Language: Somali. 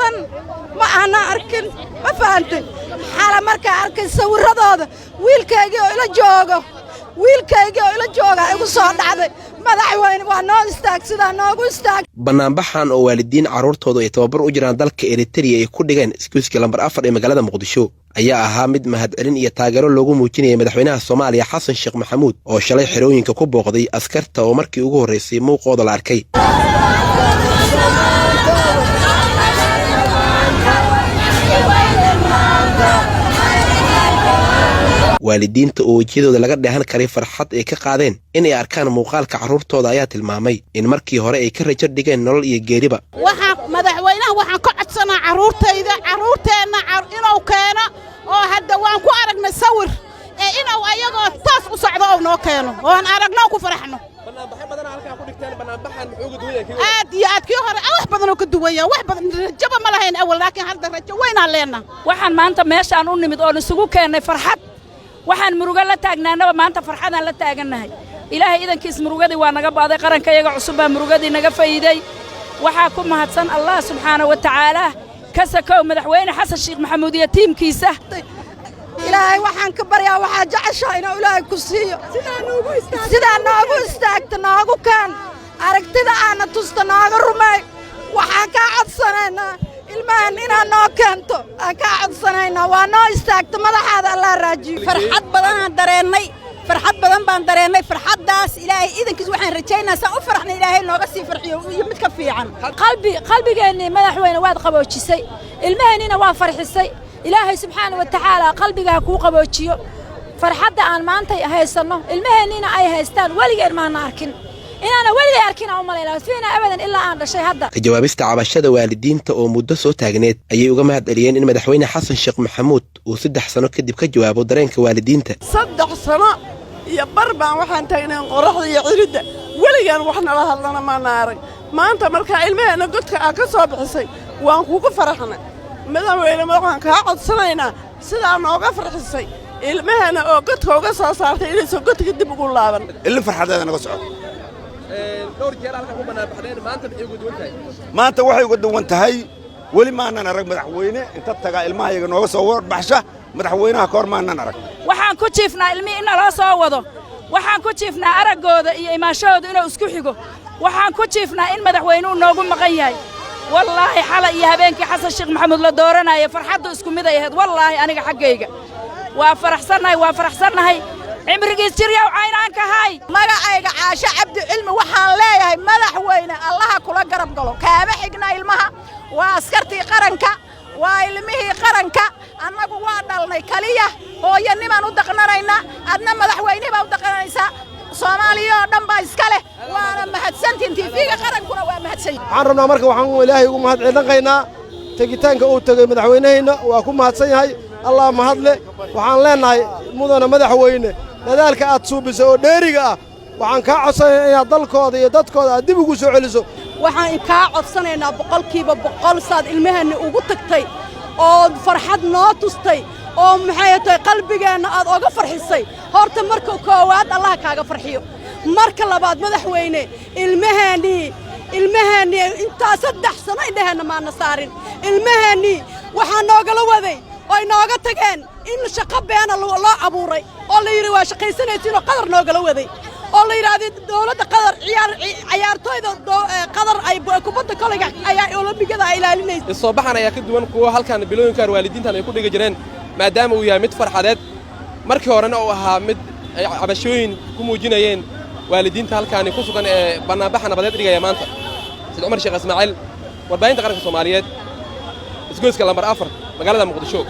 Badan ma aana arkin, ma fahantay? Xala markaa arkay sawirradooda, wiilkaygii oo ila joogo, wiilkaygii oo ila jooga igu soo dhacday. Madaxweyne, waa noo istaag, sidaa noogu istaag. Banaanbaxan oo waalidiin carruurtoodu ay tababar u jiraan dalka Eritariya ay ku dhigeen isgoyska lambar 4 ee magaalada Muqdisho ayaa ahaa mid mahadcelin iyo taageero loogu muujinayay madaxweynaha Soomaaliya Xasan Sheekh Maxamuud, oo shalay xerooyinka ku booqday askarta oo markii ugu horraysay muuqooda la arkay. Waalidiinta oo wejiyadooda laga dheehan karay farxad ay ka qaadeen inay arkaan muuqaalka carruurtooda ayaa tilmaamay in markii hore ay ka rajo dhigeen nolol iyo geeriba. Waxaan madaxweynaha waxaan ka codsanaa carruurtayda, carruurteenna inuu keeno, oo hadda waan ku aragnay sawir ee inuu ayagoo toos u socdo ou noo keeno oon aragno, ku faraxno aad iyo aad. Kii hore wax badanoo ka duwan yahay, wax badan rajaba ma lahayn awal, laakiin hadda rajo weynaan leenna. Waxaan maanta meeshaan u nimid oon isugu keennay farxad. Waxaan murugo la taagnaanaba maanta farxadaan la taagannahay. Ilaahay idankiis murugadii waa naga ba'day. Qarankayaga cusub baa murugadii naga fayday. Waxaa ku mahadsan Allah subxaana wa tacaala, ka sakow madaxweyne Xasan Sheekh Maxamuud iyo tiimkiisa. Ilaahay waxaan ka baryaa waxaa jeceshaa inuu Ilaahay ku siiyo. Sidaa noogu istaagta noogu keen, aragtida aana tusta nooga rumeey. Waxaan kaa codsanaynaa ilmahan inaad noo keento aan kaa codsanaynaa. Waa noo istaagta, madaxaada Allah raajiyo. Farxad badanaan dareennay, farxad badan baan dareennay. Farxaddaas Ilaahay idankiis waxaan rajaynaa saan u faraxnay Ilaahay nooga sii farxiyo iyo mid ka fiican. Qalbi qalbigeennii, madaxweyne, waad qaboojisay, ilmaheennina waa farxisay. Ilaahay subxaana wa tacaala qalbiga ha kuu qaboojiyo. Farxadda aan maanta haysanno, ilmaheenniina ay haystaan, weligeen maana arkin, inaana weligay arkin aan u malaynaa fiina abadan ilaa aan dhashay hadda. Ka jawaabista cabashada waalidiinta oo muddo soo taagneed ayay uga mahad celiyeen in madaxweyne Xasan Sheekh Maxamuud uu 3 sano kadib ka jawaabo dareenka waalidiinta. 3 sano iyo bar baan waxaan taagnayn qorraxda iyo ciridda, weligaan wax nala hadlana maana arag. Maanta markaa ilmaheenna godka aa ka soo bixisay waan kugu faraxnay. Madaxweyne, waxaan kaa codsanaynaa sidaa nooga farxisay ilmaheenna oo godka uga soo saartay inaysan godka dib ugu laaban. Ilin farxadeeda naga socoto. Dhowr jeer halkan ku banaanbaxdeen, maanta maxay uga duwan tahay? Maanta waxay uga duwan tahay, weli maanan arag madaxweyne inta tagaa ilmahayaga nooga soo warbaxsha. Madaxweynaha ka hor maanan arag. Waxaan ku jiifnaa ilmihii in naloo soo wado. Waxaan ku jiifnaa araggooda iyo imaanshahooda inuu isku xigo. Waxaan ku jiifnaa in madaxweynuhu noogu maqan yahay. Wallaahi, xalay iyo habeenkii Xasan Sheekh Maxamuud la dooranaya farxaddu isku mid ay ahayd. Wallaahi, aniga xaggayga waa faraxsannahay, waa faraxsannahay. Cimrigiis jiryaw caynaanka hay. Magacayga Caasho Cabdi Cilmi. Waxaan leeyahay, madaxweyne, Allaha kula garab galo. Kaama xigna ilmaha, waa askartii qaranka, waa ilmihii qaranka. Annagu waa dhalnay kaliya, hooyanimaan u daqnanaynaa, adna madaxweynihi baa u daqnanaysaa. Soomaaliya oo dhan baa iska leh, waana mahadsantiin. TV-ga qarankuna waa mahadsan. Waxaan rabnaa marka, waxaan Ilaahay ugu mahad celinaynaa tegitaanka uu tegey madaxweynaheenna. Waa ku mahadsan yahay, Allah mahadle. Waxaan leennahay, mudana madaxweyne, dadaalka aad suubisay oo dheeriga ah, waxaan kaa codsanaynaa inaad dalkooda iyo dadkooda aad dib ugu soo celiso. Waxaan kaa codsanaynaa 100% saad ilmaheenni ugu tagtay oo farxad noo tustay oo maxay tahay qalbigeenna aad oga farxisay. Horta marka koowaad Allaha kaaga farxiyo. Marka labaad, madaxweyne, ilmaheennii, ilmaheennii intaa 3 sano indhaheenna maana saarin. Ilmaheennii waxaa noogala waday oy nooga tageen in shaqo beena loo abuuray oo la yidhi waa shaqaysanaysiinoo Qadar noogala waday, oo la yidhaahday dowladda Qadar ciyaar cayaartooyda Qadar ay kubadda kolayga ayaa Olombigada ay ilaalinaysa. Isoo baxan ayaa ka duwan kuwa halkan bilooyinkan waalidiintan ay ku dhigi jireen, maadaama uu yahay mid farxadeed, markii horena uu ahaa mid ay cabashooyin ku muujinayeen waalidiinta halkaani ku sugan ee bannaanbaxa nabadeed dhigaya maanta. Said Cumar Sheekh Ismaaciil, warbaahinta qaranka Soomaaliyeed, isgoyska lambar 4, magaalada Muqdisho.